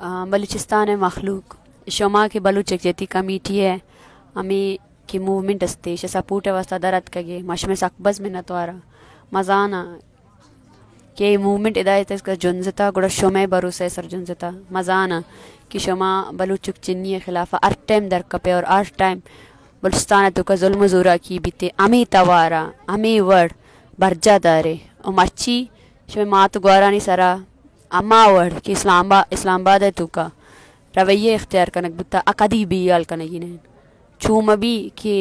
آ، بلوچستان ءِ مخلوق، شما کہ بلوچ یکجہتی کمیٹی ءِ ہمے کہ موومنٹ است، ایشی سپورٹ ءِ واستہ در اتکگ ئے، ما شمئے سک باز منتوار آں۔ ما زاناں کہ اے موومنٹ ادا اتکگ جنزتہ، گڑا شمئے بھروسہ ءِ سر جنزتہ۔ ما زاناں کہ شما بلوچ چک چنی ءِ خلاف ءَ ہر ٹائم در کپئے اور ہر ٹائم بلوچستان ءِ توکا ظلم و زوراکی بیت، ہمے توار ءَ، ہمے وڑ برجاہ دارئے۔ و مرچی شمئے مات گوارانی سرا ہما وڑ کہ اسلام آبا-، اسلام آباد ءِ توکا رویہ اختیار کنگ بوتا، آ کدی بیال کنگی نہ انت۔ چو مہ بی کہ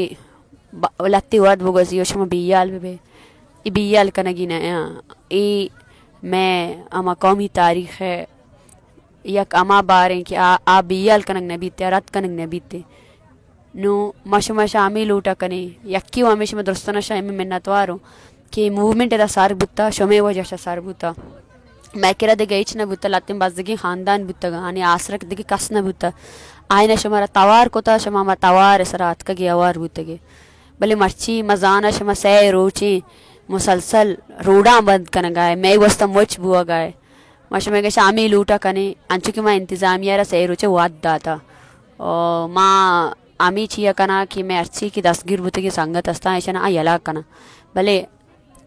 ب-، لہتے وھد بگوزی و شما بیال بہ بئے۔ اے بیال کنگی نہ انت۔ اے مئے ہما قومی تاریخ ءِ یک ہما باریں کہ آ، آ بیال کنگ نہ بیت، آ رد کنگ نہ بیت۔ نوں ما شما شا ہمے لوٹا کنیں، یکے و ہمے شما درستانا شا ہمے منتوار اوں کہ اے موومنٹ ادا سر بوتا، شمے وجہ شا سر بوتا۔ مئے کرا دگہ ہچ نہ بوتا، لہتیں بزگیں خاندان بوتگ، آنی آسرک دگہ کس نہ بوتا۔ آئینا شمارا توار کتا، شما ہما توار ءِ سرا اتکگے، ہوار بوتگے۔ بلے مرچی ما زاناں شما سئے روچیں مسلسل روڈاں بند کنگا ئے، مئے گوستا مچ بوگا ئے۔ ما شمئے گشا ہمے لوٹا کنیں، انچو کہ ما انتظامیہ را سئے روچے وھد داتا۔ او ما ہمے چیا کناں کہ مئے ہرچی کہ دستگیر بوتگیں سنگت استاں، ایشانا آ یلا کناں۔ بلے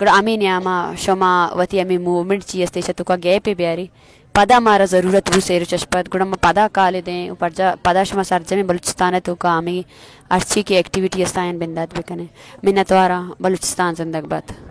گڑا ہمے نیاما شما وتی ہمے موومنٹ چی است، ایشا توکا گیپے بیاری۔ پدا مارا ضرورت بو سئے روچ اش پد، گڑا ما پدا کال دیں و پرجا-، پدا شما سرجمیں بلوچستان ءِ توکا ہمے ہرچی کہ ایکٹیویٹی استاں، آیان بندات بکنیں۔ منتواراں، بلوچستان زندگ بات۔